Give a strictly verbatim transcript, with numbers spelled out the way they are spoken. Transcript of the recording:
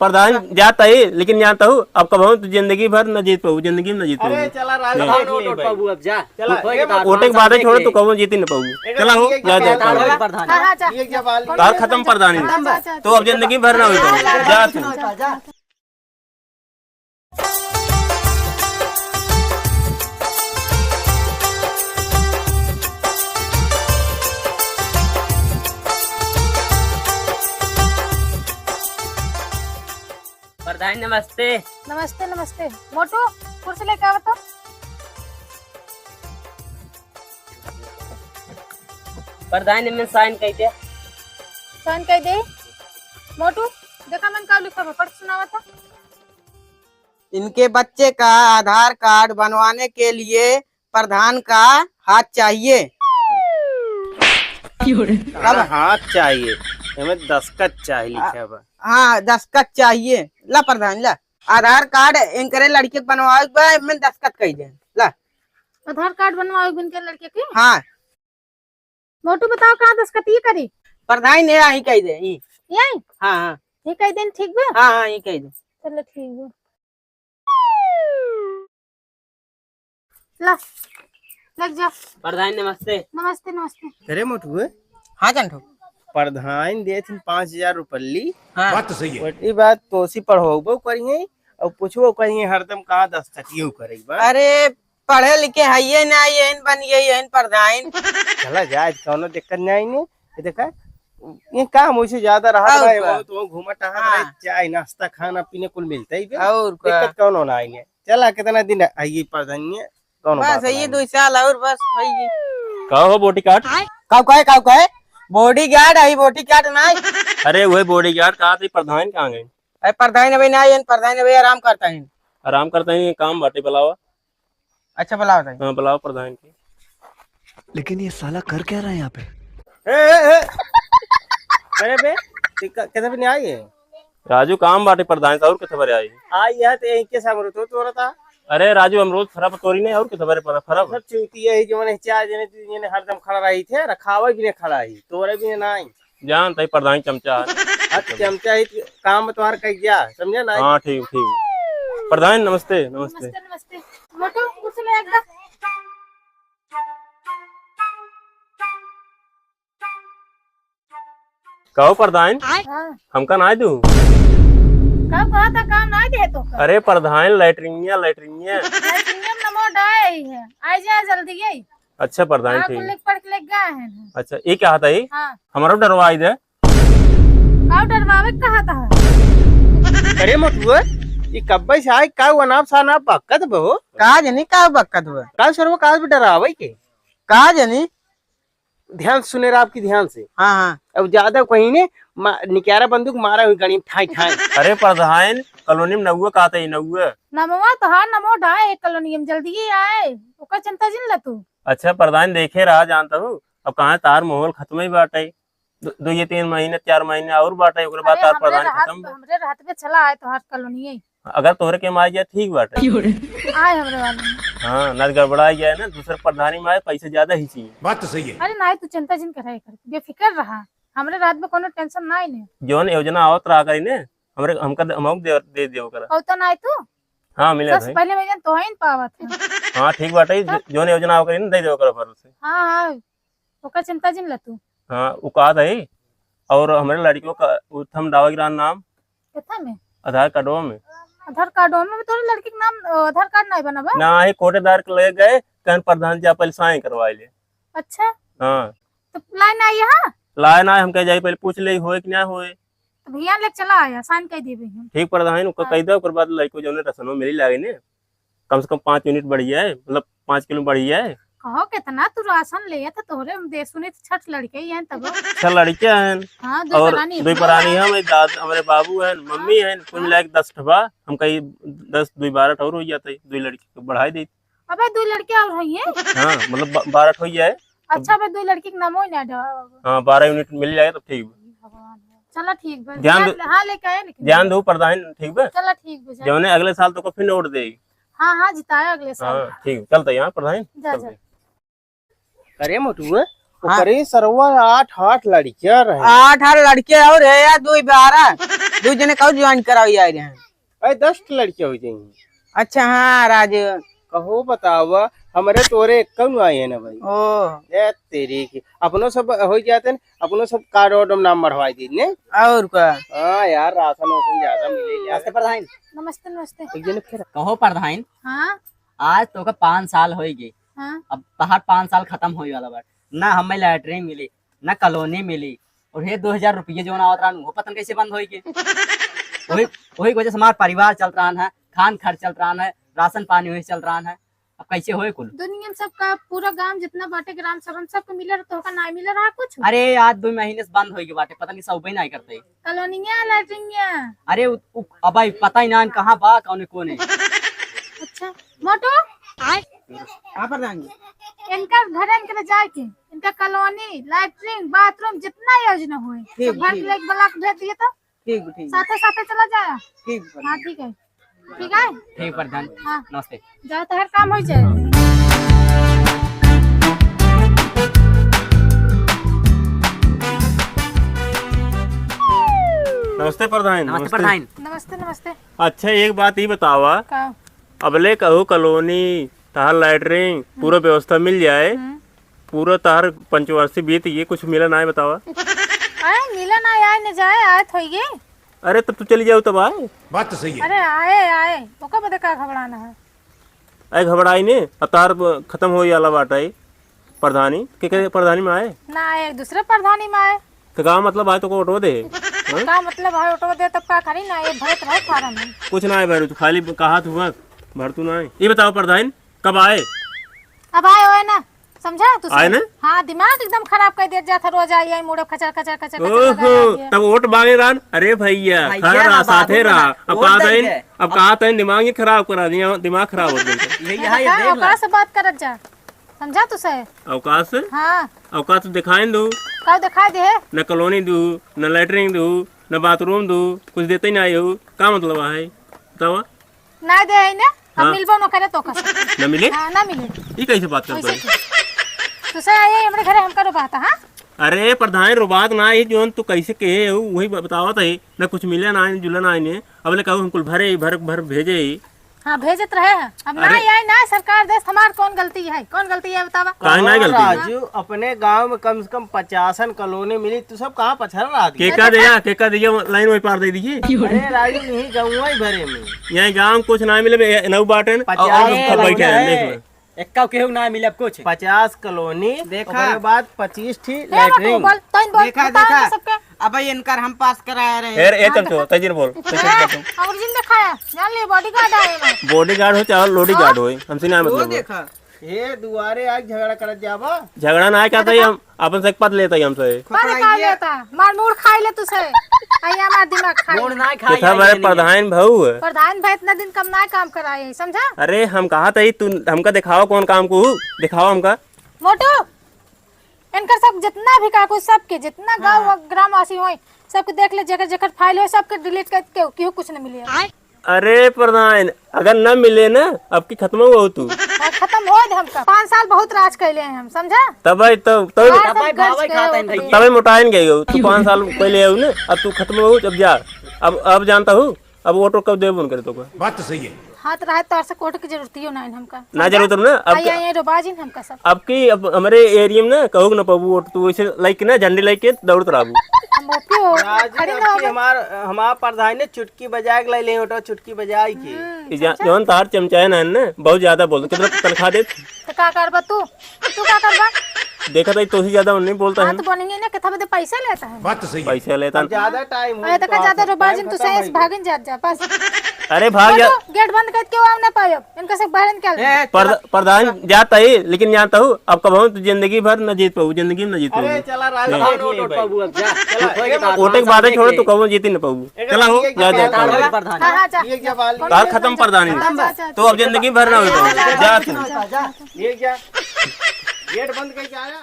प्रधान जात है, लेकिन जानत हूँ, अब कबहूँ तू जिंदगी भर न जीत पाऊ, जिंदगी में न जीत पाऊ। अरे चला राज, नहीं। कौन वोट पाबू अब, जा। चला, तू खोए ए, के तार वोटिंग पाँच साल बाटे छोड़, देख तू ले। कबहूँ जीत न पाऊ। चला हो, जा, जा, जा, जा। प्रधान। हाँ, हाँ, जा। ये क्या बाल? तार खत्म प्रधानी। खत्म बस। तो अब जिंदगी भर ना होई पाऊ। जा तू। जा, जा। प्रधान नमस्ते। नमस्ते, नमस्ते। मोटू, कुर्सी लेके आवा तो। प्रधान में साइन कइ दे। साइन कइ दे। मोटू, देखा मन का लिखा बा, पढ़ सुनावा तो। इनके बच्चे का आधार कार्ड बनवाने के लिए प्रधान का हाथ चाहिए। अरे हाथ चाहिए, एमे दस्तखत चाहिए लिखा बा। हाँ, दस्तखत चाहिए। ला प्रधान, ला। आधार कार्ड इनकरे लड़के के बनवावे के बा, एमे दस्तखत कइ दे। ला। आधार कार्ड बनवावे के इनके लड़के के? हाँ। मोटू बताओ, कहाँ दस्तखत ई करी? प्रधान ने यहीं कइ दे, ई। यहीं? हाँ, हाँ। ई कइ देन, ठीक बा? हाँ, हाँ, ई कइ दे। चलो, ठीक बा। ला, लग जा। प्रधान नमस्ते। नमस्ते, नमस्ते। अरे मोटू, हाँ चंटू। प्रधान देथिन पाँच हजार रुपल्ली। हाँ। बात तो सही है। वही बात तोसी पढ़वबो करिए और पूछबो करिए हरदम कहाँ दस्तखतियो करे बा। अरे पढ़े लिखे हइये ना, यहिन बन गए, यहिन प्रधान। चला जाए, कौनो दिक्कत नहीं ने। ये देखा, ये काम वैसे ज्यादा रहा और ना, का? वो तो घूमा टहल हाँ। रहे, चाय नाश्ता खाना पीने कुल मिलता ही बे। और का? दिक्कत कौनो ना आइने। चला, कितना दिन आइए प्रधान ये, कौनो बस बात ये नहीं। दो साल और बस वही। का हो बॉडीगार्ड? का कहे, का कहे? बॉडीगार्ड आई, बॉडीगार्ड नहीं। अरे वही बॉडीगार्ड कहा थे, प्रधान कहाँ गए? अरे प्रधान अभी ना आए, प्रधान अभी आराम करता है। आराम करता है, ये काम बाटे बुलावा। अच्छा, बुलाओ ताई। हाँ, बुलाओ प्रधान के। लेकिन ये साला कर क्या रहा है यहाँ पे? ए, ए, ए। अरे बे, ते क-, कैसे भी नहीं आई है? राजू, काम बाटे प्रधान से, और कैसे भरे आई? आई है, तो यहीं के सामने तो तोरा था। अरे राजू, अमरूद फरा पर तोरी नहीं, और कैसे भरे पर फरा पर? सब चूती है, जो मैंने चार जने, तीन जने हरदम खड़ा रही थे, रखावा भी नहीं खड़ा ही, तोरे भी नहीं आई। जान तई प्रधान चमचा है। अच्छा, चमचा ही काम तोहार कह गया, समझे ना? हाँ, ठीक, ठीक। प्रधान, नमस्ते, नमस्ते। नमस्ते, नमस्ते। मोटू, कुछ ले एकदम। कहो प्रधान, हाँ। हमका ना दू। का कहा था, काम ना दे तो का? अरे प्रधान, लैट्रिनिया, लैट्रिनिया। लैट्रिनिया में नमो डाय ही है, आ जाए जल्दी ही। अच्छा प्रधान, हाँ, ठीक। कुल लिख पढ़ के लेके गए हैं। अच्छा, ये क्या था ये? हाँ। हमारा डरवाई दे। का डरवावे के कहा था? अरे मोटुआ, ये कब्बे से आए, का अनाप शनाप बकत बहो? का जनी का बकत बा? का सरवा का डरावे के? का जनी? ध्यान सुने रहा आपकी ध्यान से। हाँ, हाँ। अब ज्यादा कहीं ने मा-, निक्यारा बंदूक मारा हुई गाड़ी में ठाई ठाई। अरे प्रधान, कॉलोनी में नौवा का आता है, नौवा। नमवा तोहार नमो डाय है कॉलोनी में, जल्दी ही आए, ओकर चिंता जिन ल तू। अच्छा प्रधान, देखे रहा, जानता हूँ, अब कहाँ तार माहौल खत्म ही बाटे। दो, दो ये तीन महीने, चार महीने और बाटे, ओकरे बाद अरे, तार हमरे प्रधान रहत, खत्म बा। हमरे रहत पे चला आए तोहार कॉलोनी है। अगर तोहरे के में आ जाए, ठीक बाटे। आए हमरे वाले में। हाँ, ना गड़बड़ा जाए ना, दूसरे प्रधानी में आए, पैसे ज्यादा ही चाहिए। बात तो सही है। अरे नाई, तू चिंता जिन कराए कर, बेफिक्र रहा। हमरे रहत में कोनो टेंशन नाई ने। जौन योजना आवत रहा करी ने, हमरे, हमका दे, हमको दे, दे दियो करा। कहो तो नाई तू? हाँ, मिले बस भाई। पहले मैं जन तोहिन पावत है। हाँ, ठीक बाटे, ज-, जौन योजना आवत करी ने, दे दियो करा भरोसे। हाँ, हाँ, ओकर चिंता जिन ल तू। हाँ, उ कहत है, और हमरे लड़कियों का, उ थम डावा गिरान नाम। कितना में? आधार कार्डवा में। आधार कार्डवा में तोरे लड़की के नाम, अ, आधार कार्ड नहीं बना बा? ना, ही कोटेदार के ले गए, कहन प्रधान जी आप पहले साइन करवा ले। अच्छा। हाँ। तो लाए ना आइए, हाँ? लाए ना, हम कह जाए पहले पूछ ले होए कि ना होए। तो भैया लेके चला आया, साइन कर देबे हम। ठीक प्रधान, ओकर हाँ। कह दे, ओकर बाद लड़को जौने रसनो मिली लागे ने। कम से कम पाँच यूनिट बढ़िया है, मतलब पाँच किलो बढ़िया है। कहो कितना तू राशन ले था तोहरे हम दे सुने तो छठ लड़के ही हैं तब। छह लड़के हैं। हाँ, दो और परानी दो है। परानी हम, एक दाद-, हमारे बाबू हैं, मम्मी हाँ। हैं, कुल हाँ। मिला के दस ठबा, हम कही दस, दो बारह और हो जाते, दो लड़के को बढ़ाई दे। अबे दो लड़के और होइए। हाँ, मतलब ब-, बारह हो जाए। अच्छा, अबे दो लड़की के नामो ही ना डाल। हाँ, बारह यूनिट मिल जाए तो ठीक बा। भगवान है। चला ठीक बा। ध्यान दे, हाँ, लेके आए लेकिन। ध्यान दो प्रधान, ठीक बा? चला ठीक बा, जा। जौने अगले साल तो को फिर वोट दे। हाँ, हाँ, जिताया अगले साल। हाँ, ठीक, चलते हैं, हाँ, प्रधान, जा, चलते जा। हैं। अरे मोटुआ, हाँ। ओकरे सरवा आठ, आठ लड़कियां रहे। आठ, आठ लड़के और है यार, दो बारह। दू जने का और ज्वाइन करावे आए रहे हैं। अरे, दस ठे लड़कियाँ हो जाएंगी। अच्छा, हाँ, राजू। कहो, बतावा, हमरे तोरे एक कौन आए हैं ना भाई? ओ। ए, तेरी की। अपनो सब हो जाते हैं, अपनो सब कार्ड वार्ड में नाम बढ़वाई दी ने। और का? हाँ यार, राशन वासन ज्यादा मिले यार। नमस्ते प्रधान। नमस्ते, नमस्ते। एक जने फिर। कहो प्रधान। हाँ। आज तोका पाँच साल होई गए। हाँ। अब तहार पाँच साल खतम होई वाला बाटे। ना हमें लैटरिन मिली, ना कॉलोनी मिली, और हे दो हजार रुपये जौन आवत रहन, वो पता न कैसे बंद होई के। वही, वही वजह से हमार परिवार चलत रहन है, खान खर्च चलत रहन है, राशन पानी वही चलत रहन है। अब कैसे होए कुल? दुनिया में सबका, पूरा गांव जितना बाटे ग्राम सभा में, सबके मिले रहा, तोहका ना मिले रहा कुछ? अरे, आज दो महीने से बंद होई के बाटे, पता नहीं सब नहीं करते। कॉलोनिया, लैटरिनिया। अरे, उ, उ, अब भाई पता ही ना कहाँ बा, कौन, कौन है। अच्छा, मोटू? आय? कहाँ पर जाएंगे? इनका घर, इनके ले जाए के, इनका कॉलोनी, लैटरिन, बाथरूम, जितना योजना होए, ठीक, सब भर के ठीक। लेके ब्लॉक भेज दिए तो। ठीक, ठीक। साथे, साथे चला जाए। ठीक, हाँ, ठीक है। ठीक है? ठीक, प्रधान। हाँ। नमस्ते। जाओ, तो हर काम हो जाए। नमस्ते, प्रधान। नमस्ते, नमस्ते। प्रधान। नमस्ते, नमस्ते। अच्छा, एक बात ई बतावा। का? अबले कहू कॉलोनी, तहार लैटरिन, हम्म। पूरा व्यवस्था मिल जाए, हम्म। पूरा तहार पंचवर्षी बीत गई, कुछ मिला ना है, बतावा। आए, मिला ना आए, न जाए, आए तो होइए। अरे, तब तू चली जाऊ, तब आए। बात तो सही है। अरे, आए, आए, ओका बदे का घबराना है? अरे, घबराई ने, अब तहार ब-, खत्म होई वाला बाटे प्रधानी। के, के प्रधानी में आए? ना आए, एक दूसरे प्रधानी में आए। तो का मतलब आए, तो को ऑटो दे? हाँ? का मतलब है, ऑटो दे, तब का करी ना, ये भरत रहे फार्म में। कुछ ना है भरू, तू खाली ब-, कहा तू बस, भर तू ना है। ये बताओ प्रधान, कब आए? अब आए होए ना, समझा तू आए सब? ना? हाँ, दिमाग एकदम खराब कर दिया जाता, रोज आई, आई मुड़े खचर, खचर, खचर, खचर लगा ओहो, दिया। तब वोट मांगे रान। अरे भैया, भैया, खड़ा रहा, हम साथे बाबू रहा। ना, अब वोट कहा देंगे। तैन, अब कहा तैन दिमाग ही खराब करा दिया, दिमाग खराब हो गया। ये यहाँ ये देखा, देख ला। औकात से बात करत जा, समझा तू से? औकात से? हाँ। औकात से दिखाइन दू। का दिखाई दे? न कॉलोनी दू, न लैटरिन दू, न बाथरूम दू, कुछ देते ही ना हो। का मतलब है? बतावा। ना दे है ना, हम हाँ। मिलबो न करे तो कस। ना मिले? हाँ, ना मिले। ई कैसे बात करत वैसे है? की। तो सर आइए हमरे घरे, हमका रोबाता, हाँ? अरे प्रधान, रोबात ना, ई जोन तू कैसे कहे हो, वही ब-, बतावत है। ना कुछ मिले ना, जुले ना आइने। अब ले कहू हम कुल भरे, भर, भर भेजे ही। हाँ, भेजत रहे हैं। अब ना अरे। आई ना, सरकार देश हमार कौन गलती है? कौन गलती है बतावा? काहे ना गलती है? राजू, अपने गांव में कम से कम पचासन कॉलोनी मिली, तू सब कहाँ पछड़ रहा थी? केका दिया, केका दिया, लाइन वही पार दे दीजिए। अरे राजू, यही गाँव ही भरे में। यही गाँव कुछ ना मिले, बे, नौ बाटन, और, और पचास सब बैठे हैं, कॉलोनी। देख लो। एक्का केहू ना मिले अब कुछ। पचास कॉलोनी, देखा। ओकरे बाद पच्चीस ठी ए, लैटरिन। बोल, तैन बोल, देखा, बताओ देखा। इनका सबके। अब इनकर हम पास कराए रहे। हेर, ए, हाँ, चल तो। तो, तैजिन बोल, तैजिन बोल तू। अंग्रेजी में दिखाया, जान ले, बॉडीगार्ड आएगा। बॉडीगार्ड हो चाहे लोडीगार्ड हाँ। हो, हमसे ना वो मतलब है। देखा। हे दुआरे आके झगड़ा करत जाबा। झगड़ा ना करता ही, हम अपन से पद लेता ही हमसे। पद खा लेता, मार मूड़ खाई ले तुसे। आइया मार दिमाग खाई। मूड़ ना खाई, देखा, हमारे प्रधान भाऊ है। प्रधान भाई इतना दिन कम ना काम कराए, समझा? अरे, हम कहा था ही, तू हमका दिखावा कौन काम को, दिखावा हमका। मोटू, इनकर सब जितना भी कागज, सबके जितना गाँव हाँ। और ग्रामवासी होए, सबके देख ले, जेकर जेकर फाइल होए, सबके डिलीट कर के, केहू कुछ न मिले। अरे प्रधान, अगर न मिले ना, अब की खत्म हो तू। हाँ, खत्म हो दे हमका। पाँच साल बहुत राज कैले हैं हम, समझा? तब भाई, तब, तब हाँ, तब सब भाई, गंज भावे के खाता है हो। भैया। तबे मोटाइन गई हो तू, पाँच साल पहले हो ना, अब तू खत्म हो, अब जा। अब, अब जानता हूँ, अब वोट कब देबो न करे तो का। बात तो सही है। हाथ रहे तो ऐसे कोर्ट की जरूरत ही हो ना है हमका। ना जरूरत ना, अब आई, आई, आई, रोबा जी ने हमका सब। अब की, अब हमारे एरिया में ना, कहू ना पबू वोट, तू वैसे लाइक ना, झंडे लाइक के दौड़त रहबू। हम ओके हो, राजू, खड़े अब ना की हो। हमार, हमार प्रधान ने चुटकी बजाए के लाई ले, वोट चुटकी बजाए के। हम्म, ई जा-, समझा? जौन तार चमचाए ना, ना, बहुत ज्यादा बोल, कितना तनख्वाह दे? तो का करबा तू? तू का करबा? देखा था, तोसी ज्यादा नहीं बोलता हाँ, है। तो बोलेंगे ना, कितना बदे पैसे लेता है? बात तो सही है। पैसे लेता अब है। ज्यादा टाइम हो अरे, तो का ज्यादा टाइम रोबा जिन, तू खत्म सही हो गया। भागिन जात जा, बस। अरे, भाग जा। तो गेट बंद करके आओ ना पायो, इनका से बाहर निकाल दे। ए, पर-, चला। प्रधान जाता है, लेकिन जानता हूँ, अब कब हम तो जिंदगी भर न जीत पाऊ, जिंदगी में न जीत पाऊ। अरे, चला, राजू, नहीं। वोट, वोट पाबू अब, जा। चला, वोट के बात छोड़ो, तू कबो जीती न पाऊ। एक चला हो, एक जा, जा, जा। प्रधान। हाँ, हाँ, जा। एक जा, बाली। तार खत्म प्रधानी। खत्म बा। जा, जा, जा। तो अब जिंदगी भर ना हो जा, जा, जा, जा, जा। जा। एक जा। गेट बंद करके आया।